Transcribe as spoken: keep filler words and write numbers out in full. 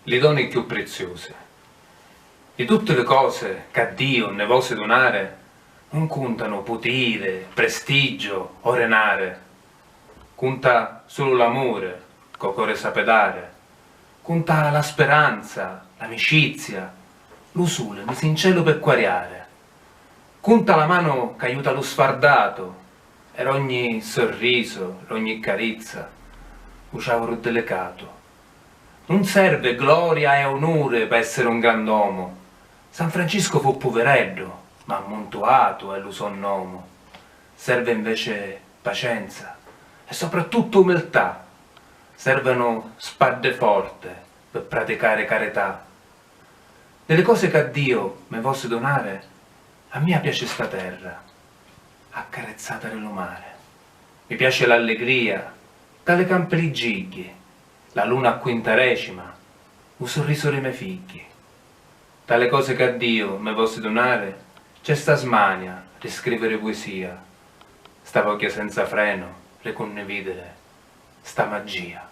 Li doni cchiù priziusi. Di tutti li cosi ca Diu nni vosi dunari, nun cuntanu putiri, prestiggiu o rinari. Cunta sulu l'amuri, c'o cori sapi dari. Cunta la spiranza, l'amicizia, lu suli misi 'n celu pi quariari. Cunta la manu c'aiuta lu sfardatu, e r'ogni sorrisu, r'ogni carizza, u ciauru dilicatu. Nun servi gloria e onuri p'essiri un grand'omu. San Franciscu fu puvireddu, ma ammuntuatu è lu so nomu. Servi inveci pacenza e soprattuttu umiltà. Servinu spaddi forti pi praticari carità. Di li cosi ca Diu mi vosi dunari, a mia piaci sta terra, accarizzata di lu mari. Mi piaci l'alligria ca li campi li gigghi, la luna a quintaresima, u surrisu ri me figghi. Tra li cosi ca Diu mi vosi dunari, c'è sta smania ri scriviri puisia, sta vogghia senza frenu ri cunnividiri sta magia.